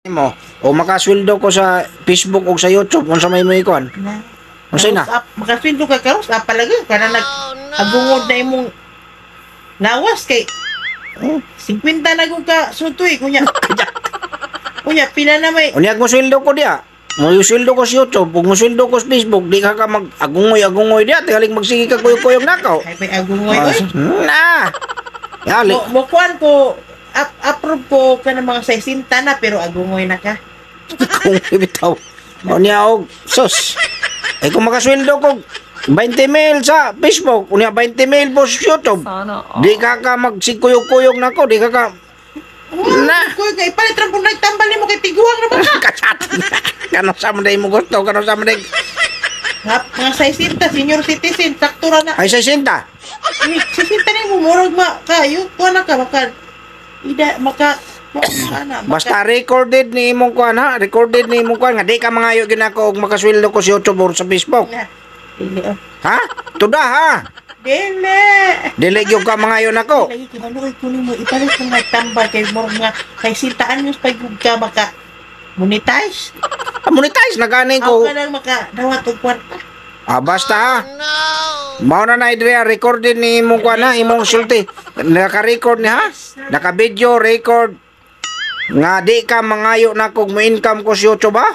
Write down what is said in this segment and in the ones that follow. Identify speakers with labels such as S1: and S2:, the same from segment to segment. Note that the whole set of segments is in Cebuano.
S1: Mo o makasweldo ko sa Facebook o sa YouTube, unsa may mo ikuan?
S2: Na.
S1: Unsa na?
S2: Up, makasweldo ka karon sa palagi kana nag agungod na imong lawas kay 50 na gud ka sutoy kunya. Kunya pila na may
S1: Unya mo sweldo ko diya. Mo sweldo ko sa YouTube, ug mo sweldo ko sa Facebook, di ka ka mag agungoy-agungoy diya, tingaling magsige ka kuyog-kuyog nakaw.
S2: Ay may agungoy oy.
S1: Na. Yali.
S2: Mo kuan ko approve ko ka ng mga 60 na pero agungoy na ka.
S1: Kung bitaw. Unya og sus. Eh kung makasweldo ko 20 mil sa Facebook, unya 20 mil po sa YouTube.
S3: Sana all.
S1: Di ka ka magsikuyog-kuyog nako, di ka ka Na.
S2: Kuy kay palit ra pud nagtambal nimo kay tiguang ra ba ka?
S1: Kasat. Kano sa man day mo gusto, kano sa man day.
S2: Nga, mga 60 senior citizen sakto ra na.
S1: Ay 60.
S2: Eh, 60 nimo murag ma kayo kuan na ka maka ida maka ana maka,
S1: Basta recorded ni imong kuan ha, recorded ni imong kuan nga di ka mangayo gyud nako og makasweldo ko sa YouTube or sa Facebook.
S2: Na. Dili oh.
S1: Ha? Tuda ha.
S2: Dili.
S1: Dili gyud ka mangayo nako.
S2: Lagi kay mano kay kunin mo ipalit kang nagtambal kay murag nga kay 60 anyos pa gyud ka maka monetize.
S1: Ah, monetize na gani
S2: Ako
S1: ko.
S2: ka lang maka dawat og kwarta.
S1: Ah, basta ha. Mao na na idea, recorded ni imong kuan ha, imong sulti. Naka-record ni ha. Naka-video record nga di ka mangayo nako og mo income ko sa YouTube ha.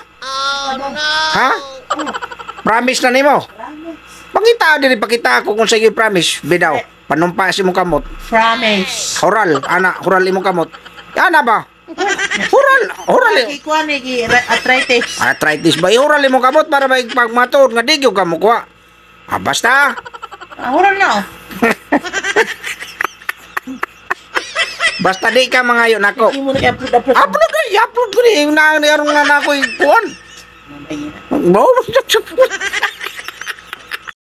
S1: Ha? Promise na nimo.
S2: Promise.
S1: Pangita diri, pakita ako kung sa iyo promise bidaw. Panumpa si imong kamot.
S2: Promise.
S1: Oral, ana, oral imong kamot. Ana ba? Oral, oral.
S2: Kay kuan eh, gi arthritis.
S1: Arthritis ba? Oral imong kamot para may pagmatuod nga di gyud ka mokuha. Ah, basta.
S2: Ah, oral na oh.
S1: Basta di ka mangayo nako.
S2: Hindi mo na i-upload upload.
S1: Upload ay, upload ko ni na ni arong na nako kuan.
S2: Ay,
S1: Mo.